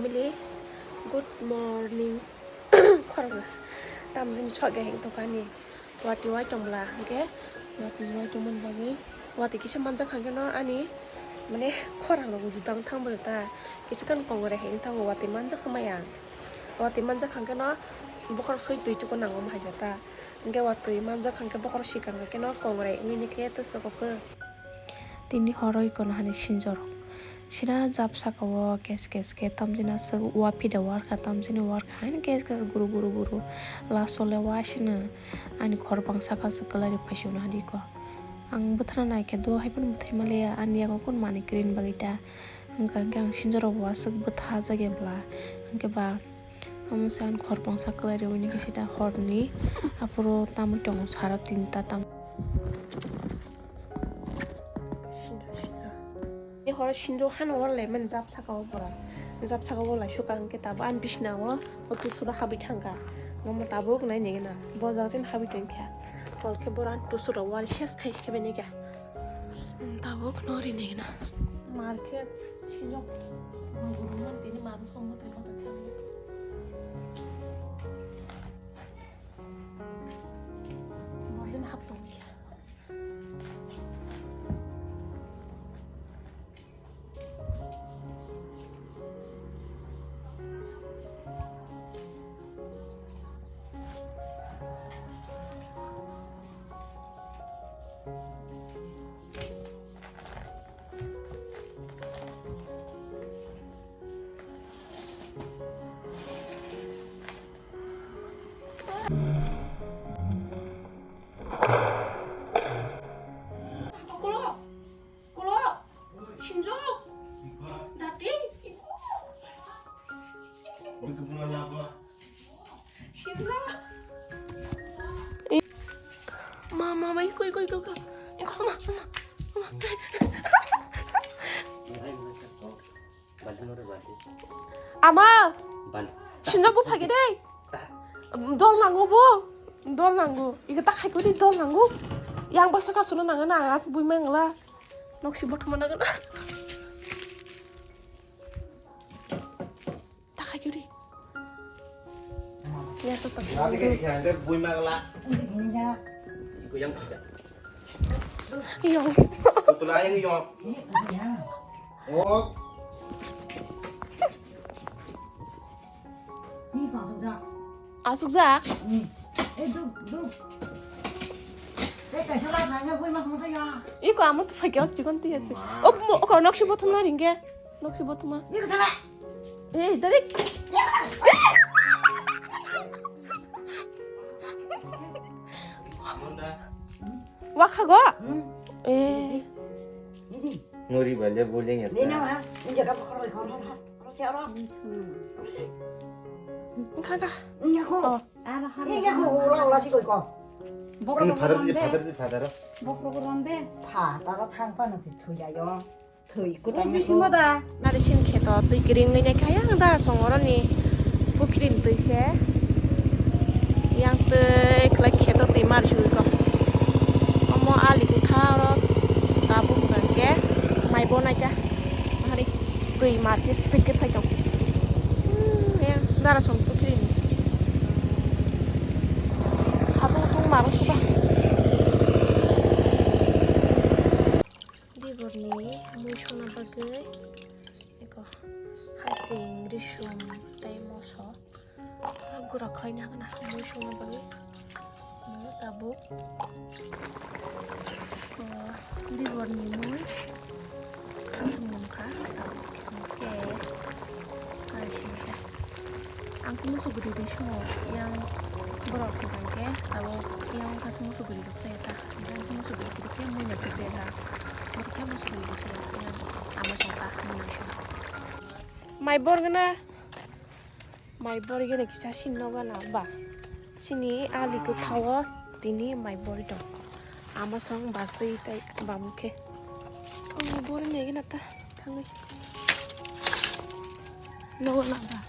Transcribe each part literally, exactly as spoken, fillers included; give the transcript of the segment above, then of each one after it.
Really? Good morning. Khorang tamjin chokya hing tokani. Wati wai tongla hingke wati wai tongmani bagwi wati kisa manjak hingke no ani mane khorang rok judang thang bai ta kisa kan kongre hing thango wati manjak se maya. Wati manjak hingke no bokhorok soi twi tuku nango mahai ta. Hingke watwi manjak hingke bokhorok sikang khe no kongrai wngwi ni khe tei sokopho. Tini horo ikono hani sinjorok sira jab saka o kes kes khe tamjina aswk wa phida warkha tamjini warkha haino kes kes guru guru guru laso le waisano ani khorpang saka aswk kwlai rw phaisano hani iko ang bwthana naikhe do haiphano bwthai maliya ani yago kun manwi kwrwini bagwi ta wngkha hwnkhe ang sinjorok bo aswk bwtha jak ya bwla hwnkhe ba. Omo se ang khorpang sak kwlai rwui nw khe sida horni aphuru tamwi tongo sara tinta tam. Ni horo sinjo hano hor le men jab saka o bora. Jab saka o lai suka hwnkhe tabo ani bisna o o tusura habwi thangkha. Omo tabuk nai nigena. Bo jaga chen habwi tongkha. Hol khe bora tusura wari ses khai khe bini kha. Tabuk no rinai na. Mar khe sinjok gurungma tini mar songma tongma tongkha. Borjin hap tongkha. Kulo, kulo, sinjok, dating, iku. Sinjok. Ma, ma, ma, iko, iko, iko, iko. Iko, ma, ma, ma. Ama! Sinjok bo phage dei. Dol nango bo. Dol nango. Iko ta khai kori dol nango. Yang basa ka suno nango na as bui mangla. Noksi bothoma nango na. Ta khai kori. Ya to ta. Lagi kayak ikan, dia bui mangla. Iko yang kerja. Yang. Betul aja yang. Oh. Asukjak. Iko amo to phai khe chikon twi ase. O mo ko nok si bothom na ringge. Nok si bothom ma. Ei dari. Wakha go. Eh. Ngori bale boleng ya. Nina wa, inja ka khoro khoro ha. Khoro si aro. Khoro si. Khaka. Iya ko. Oh. Iya ko ula ula si koi ko. Bokro father di father di father. Bokro ko ronde. Father thang pa no ti thuya yo. Thwi kutang ni bising ko. Nari sim kheto twi kring ngai nai kaya ang da songoroni pukhri ni twi se. Yang twi khlai kheto twi mar jul ko. Omo ali kutha oro tabuk hwnkhe mai bo naikha. Hari twi mar khe speed khe phai tong. Hmm, yang dara song pukhri ni. Sabung tung maro suba. Diborni mui sona bagwi eko hasing, risum tei moso gura khlaina hagana mui sona bagwi. Tabuk diborni mui khasumung kha. Hingkhe ang khe musu guri ri swngo yang borok hwnkha khe abo yang kasa musu guri rok chaya ta. Hingkhe musu guri guri khe mui nai khe chaya ta. Hingkhe musu guri rok chaya ta. Yang ama chaya ta mui nai khe. Mai bor gana. Mai bor gana kisa sin no gana ba. Sini ali kwthao tini mai bor dong. Ama song basui tai bamukhe. Ang bor nai gana ta. Thangwi. Nogo nang ba.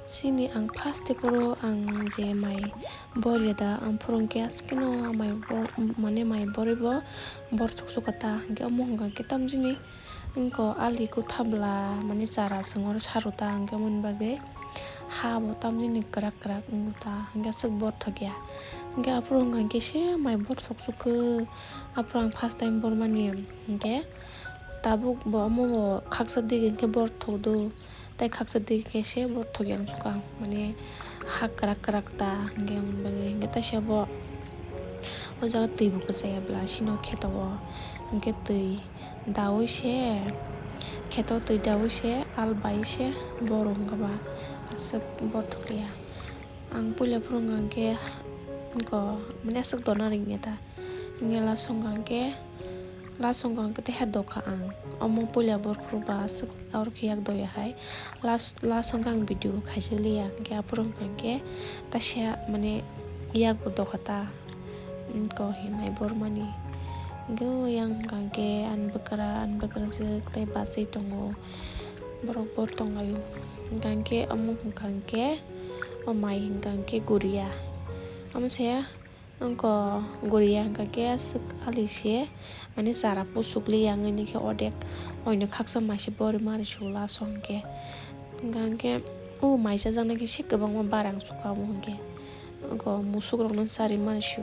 Sini ang first tei poro ang je mai bor ya da ang phurung khe askeno mai bor mane mai bor bo bor thuk thuk ta hingke omo hwnka khe tamjini Wngkha ali kwtha bwla, mane chara swngwi oro saru ta, hwnkhe aboni bagwi ha bo tamjani kwrak kwrak wngo ta, hwnkhe aswk borthok ya. Hwnkhe aphuru hwnkha khe se mai borthok sukha, aphuru ang first time bormani, hwnkhe tabuk bo omo bo khaksa digi hwnkhe borthok do. Tei khaksa digi khe se borthok yang sukha, mane ha kwrak kwrak ta, hwnkhe aboni bagwi hwnkhe taisa bo o jaga twi bo kwchaya bwla chini kheto o, hwnkhe twi daui se, kheto twi daui se, al bai se, borok wngkha ba aswk borthok ya. Ang puila phuru hwnkha khe, wngkha mane aswk dona ringya ta, hwnkhe last hwnkha khe. Last hwnkha hwnkhe teha dokha ang. Omo puila borok phuru ba aswk aro khe yak doya hai. Last, last hwnkha ang video khaijak liya. Hwnkhe aphuru hwnkha hwnkhe taisa mane yak bo dokha ta. Wngkha hinwi bormani. Hwnkhe o yang hwnkha hwnkhe ani bwkra, ani bwkrajwk tei bachwi tongo. Borok bor tonglaio. Hwnkha hwnkhe omo hwnkha hwnkhe o mai hwnkha hwnkhe guriya. Omo se Wngkha guriya hwnkha khe aswk ali se, mane chara pusuk liya wngwi khe odek oino khaksa maise bori mari su last o hwnkhe. Hwnkha hwnkhe o mai chajaknai khe se kwbangma barang sukha omo hwnkhe. Wngkha musuk rokno chari mari su,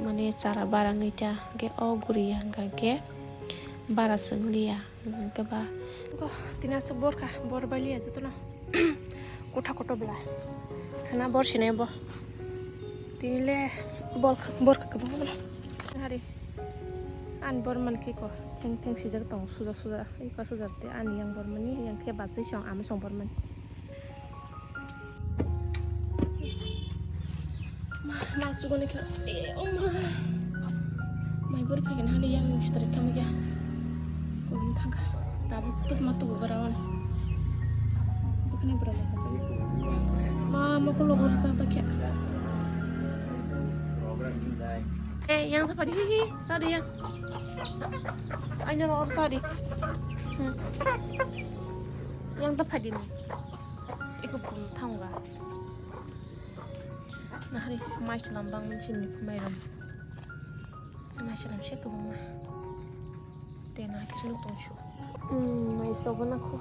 mane chara barang wngwi ta hwnkhe o guriya hwnkha khe bara swng liya. Hwnkhe ba. Tini aswk bor kha, bor bai liya jotono. Kotha koto bwla. Khwna bor sinai bo. Tini le bor kha, bor kha kwbangma bwla. Hari. Ani bor man khe ko. Theng theng sijak tong suja suja. Iko suja te ani yang bor mani, yang khe bachai song, ami song bor mani. Ma, ma, suguni kha. E, o ma. Mai bori phai khe hali yang sitari thang ya. Kung thang kha. Tabuk tus ma tu barawan. Bukni bura le kha. Ma, ma ko logor sa ba kya. E, yang sa padi hi hi, sa di ya. Aina logor sa di. Hmm. Yang ta padi ni. Iko bung thang ga. Nahari maichwlam bangmani chini mairum. Maichwlam se kwbangma. Tei nahari kisa nuk tong su. Hmm, mai sobo na kho.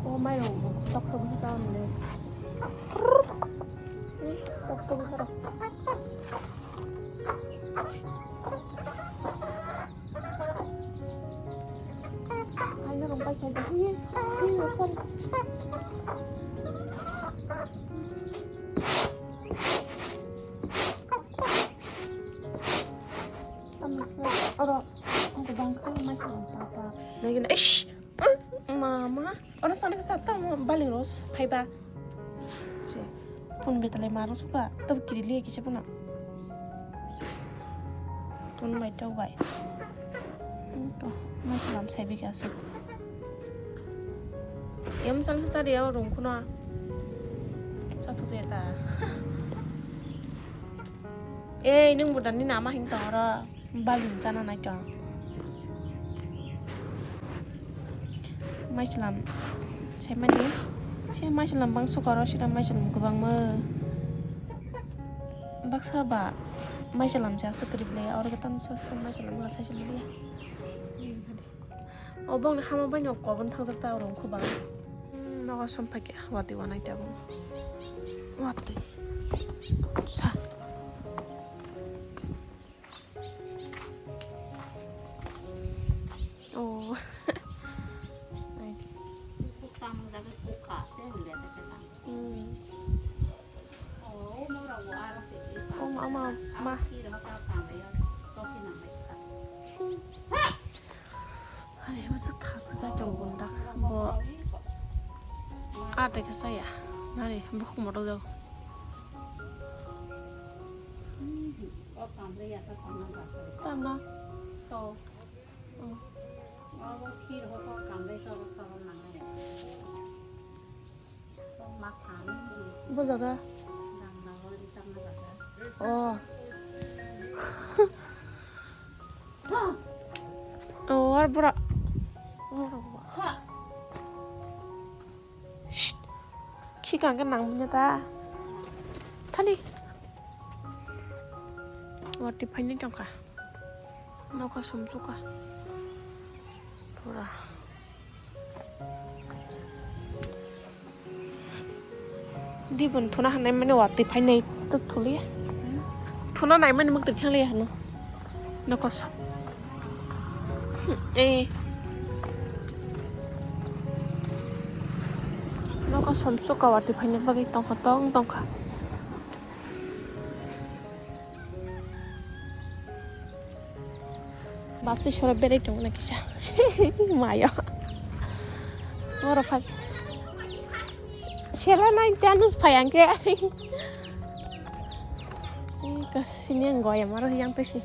O mairum tok sobo sa ni. Hmm, tok sobo sa. Aina rong pai khai dah. Hi, hi, rosal. Tam sa, oro, ang ko bang khai mai sa papa. Nai gina, ish. Mama, oro sana kisa tamo baling ros phaiba. Je, pun betalai maro suka, tab kiri liya kisa puna. Pun bai tau bai. To, mai salam sai bika asuk. Em sana kisa dia rung kuna. Satu jeta. Eh, ini muda ni nama hing tong oro. Baling chana nai tong. Maichwlam. Saimani. Se maichwlam bang sukaro sida maichwlam kwbangma. Baksa ba maichwlam se aswk kwrwi le oro tam sa sa maichwlam la sai chwlam ya. Obong hama bai no kobon thang jak ta rong khubang. Nogo som phai khe watwi wanai ta bong. Watwi. Sa. Oh. Ai. Kuk tamang jaga kuk kha, te hule te kha. Hmm. Oh, mora wo aro te. Oh, ma, ma, ma. Ki ro ka ka me yo. To ki na me ka. Ani, masa thas khe sai tong bunda. Bo. Ate khe saya. Nari, bukhuk moto jao. Tama. To. Oh. Bo jaga. Oh. Oh, ar bora. Oh, bora. Shh. Khikang khe nang manya ta. Thani. Watwi phainai tongkha. Nokha sumsukha. Pura. Dibon thuna hanai mani watwi phainai to thuliya. Thuna nai mani mukti changliya hano. Nokha sum. Eh. Nokha sumsukha watwi phainai bagwi tongkha tong tongkha. Basi sora berai tong na kisa. Mayo. Oro phai. Sela nai tanu phai angke. Ka sini ang goya maro yang pesi.